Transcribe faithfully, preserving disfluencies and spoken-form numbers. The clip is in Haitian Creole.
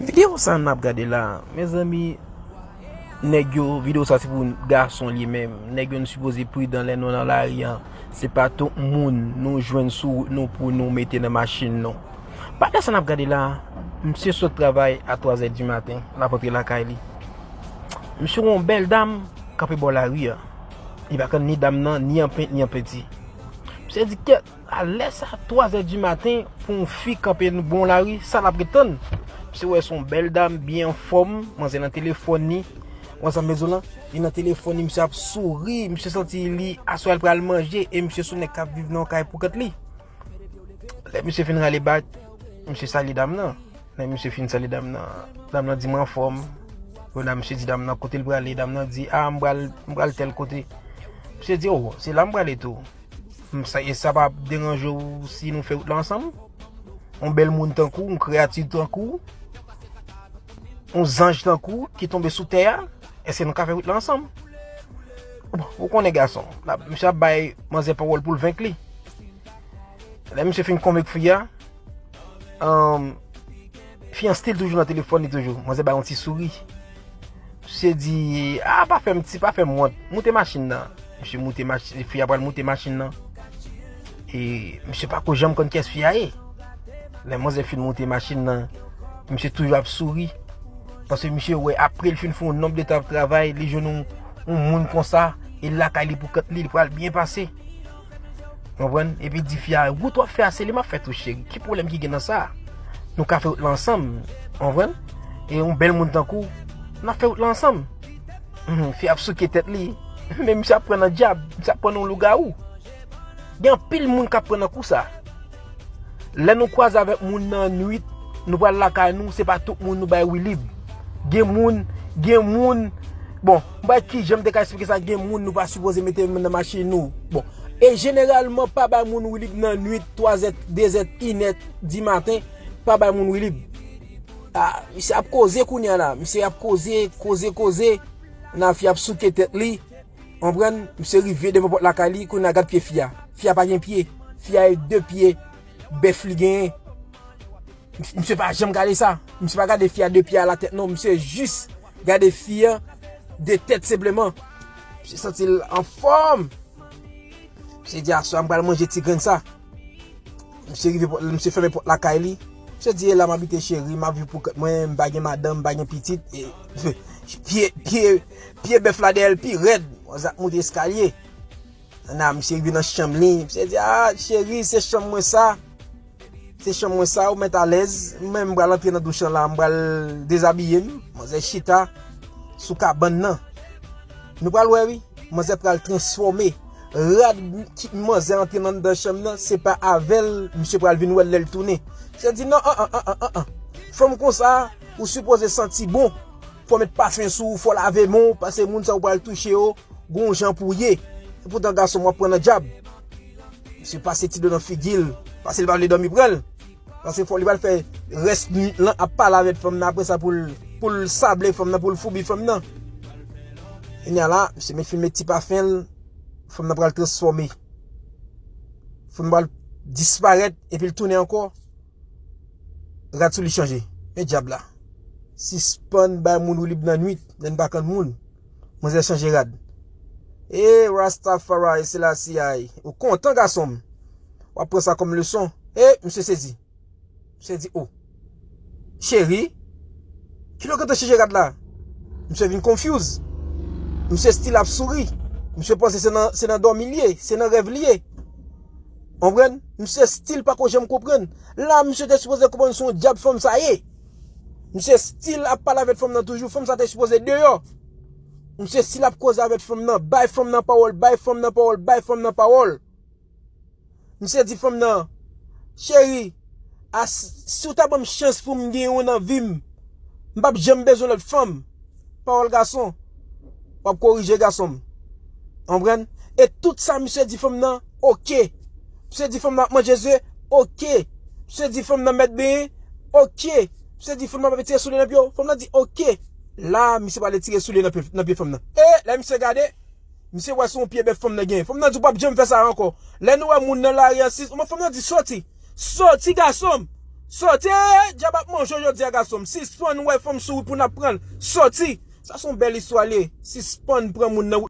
Videyo sa n ap gade la, mezanmi, nèg yo, videyo sa se pou gason li menm. Nèg yo, nou sipoze pridan lè nou nan lari an. Se pa tout moun nou jwenn sou wout nou pou nou mete nan machin nou. Pale sa n ap gade la, misye sot travay a twa zè di maten, l ap antre lakay li. Misye wè yon bèl dam kanpe bò lari a. Li pa konn ni dam nan, ni an pent, ni an penti. Misye di, kèt, a lè sa, twa zè di maten, pou yon fi kanpe bò lari, sa l ap ret tann? Misye wè se yon bèl dam, byen anfòm, manzè nan telefòn li. Wè sa m bezwen lan, li nan telefòn li, misye ap souri, misye santi li, aswè l pral manje, e misye se yon nèg k ap viv nan yon kay pou kont li. Lè misye fin rale bag, misye salye dam nan. Lè misye fin salye dam nan, dam nan di, "M anfòm." Kounye a misye di dam nan kote l prale, dam nan di, "A, m pral, m pral tèl kote." Misye di, "O, se la m prale tou." M sa, e sa pa ap deranje w si nou fè wout la ansanm? Yon bèl moun tankou w, yon kreyati tankou w, yon zanj tankou w ki tonbe sou tè a, èske nou ka fè wout la ansanm? Bon, ou konnen gason, la, misye ap bay manzè pawòl pou l venk li. Lè misye fin konvenk fi a, um, fi an still toujou nan telefòn li toujou. Manzè bay yon ti souri. Misye di, "A, pa fè m ti, pa fè m wont. Moute machin nan." Misye moute machin, fi a pral moute machin nan. E misye pa ko janm konn kiyès fi a ye. Lè manzè fin moute machin nan, misye toujou ap souri. Paske misye wè, apre l fin fè yon nonb de tan ap travay, li jwenn yon, yon moun konsa, e l lakay li pou kont li, li pral byen pase. Konprann? Epi di fi a, "Wout w ap fè a, se li m ap fè tou, cheri. Ki pwoblèm ki gen nan sa? Nou ka fè wout la ansanm." Konprann? E yon bèl moun tankou w, n ap fè wout la ansanm. Mhm, fi a ap souke tèt li. Men misye ap pran nan dyab, misye ap pran nan lougawou. Gen anpil moun k ap pran nan kou sa. Lè nou kwaze avèk moun nan nwit, nou pral lakay nou, se pa tout moun nou bay wilib. Gen moun, gen moun, bon, m pa wè kijan m te ka eksplike sa, gen moun nou pa sipoze mete men nan machin nou. Bon, e jeneralman pa bay moun wilib nan nwit, twa zè, de zè, inè di maten, pa bay moun wilib. A, misye ap koze kounye a la, misye ap koze, koze, koze, nan fi ap souke tèt li. Konprann? Misye rive devan pòt lakay li, kounye a gad pye fi a. Fi a pa gen pye. Fi a e de pye bèf li genyen. Misye pa janm gade sa. Misye pa gade fi a de pye a la tèt non. Misye jis gade fi a de tèt senpleman. Misye santi l anfòm. Misye di, "Aswè a, m pral manje ti grenn sa." Misye rive, pòt- misye fèmen pòt lakay li. Misye di, "E la m abite, cheri, m ap viv pou kont mwen, m pa gen madanm, m pa gen pitit." E, pye, pye, pye bèf la dèyè l pi rèd. Manzè ap monte eskalye. Nan, misye rive nan chanm li. Misye di, "A, cheri, se chanm mwen sa. Se chanm mwen sa, ou mèt alèz. Mwen, m pral antre nan douch lan la, m pral dezabiye m." Manzè chita sou kabann nan. Nou pral wè, wi. Manzè pral transfòme. Rad ki manzè antre nan anndan chanm nan, se pa avè l, misye pral vin wè l lè l tounen. Misye di, "Non, an, an, an, an, an, an. Fanm konsa, ou sipoze santi bon. Fò w met pafen sou ou, fò w lave men w, paske moun sa ou pral touche yo, gon jan pou w ye. Epoutan gason m w ap pran nan dyab." Misye pase ti dlo nan figi l, paske li pa vle dòmi pran l. Paske fò li pral fè rès nwit lan ap pale avèk fanm nan, apre sa pou l, pou l sable fanm nan, pou l foubi fanm nan. Kounye a la, misye met fin met ti pafen l, fanm nan pral transfòme. Fanm nan pral disparèt, epi l tounen ankò. Rad sou li chanje. Men dyab la. Sispann bay moun wilib nan nwit, lè n pa konn moun. Manzè chanje rad. E Rastafari Selassie I. Ou kontan, gason m? W ap pran sa kòm leson. E, misye sezi. Misye di, "O, cheri, kilè w gentan chanje rad la?" Misye vin confuse. Misye still ap souri. Misye panse se nan, se nan dòmi l ye, se nan rèv li ye. Konprann? Misye still pako janm konprann. La, misye te sipoze konprann se yon dyab fanm sa ye. Misye still ap pale avèk fanm nan toujou. Fanm sa te sipoze deyò. Misye still ap koze avèk fanm nan. Bay fanm nan pawòl, bay fanm nan pawòl, bay fanm nan pawòl. Misye di fanm nan, "Cheri, a, si w ta ban m chans pou m gen yon nan vi m, m p ap janm bezwen lòt fanm." Pawòl gason, w ap korije gason m. Konprann? E tout sa misye di fanm nan, oke. Misye di fanm nan ap manje ze, oke. Misye di fanm nan mèt benyen, oke. Misye di fanm nan ap tire soulye nan pye w. Fanm nan di, oke. La, misye pral tire soulye nan pye, nan pye fanm nan. E, lè misye gade, misye wè se yon pye bèf fanm nan genyen. Fanm nan di, "W p ap janm fè sa ankò." Lè nou wè moun nan lari a, si, fanm nan di, "Soti. Soti, gason m. Soti! Dyab ap manje w jodi a, gason m. Sispann wè fanm sou wout pou n ap pran l. Soti! Sa se yon bèl istwa li ye. Sispann pran moun nan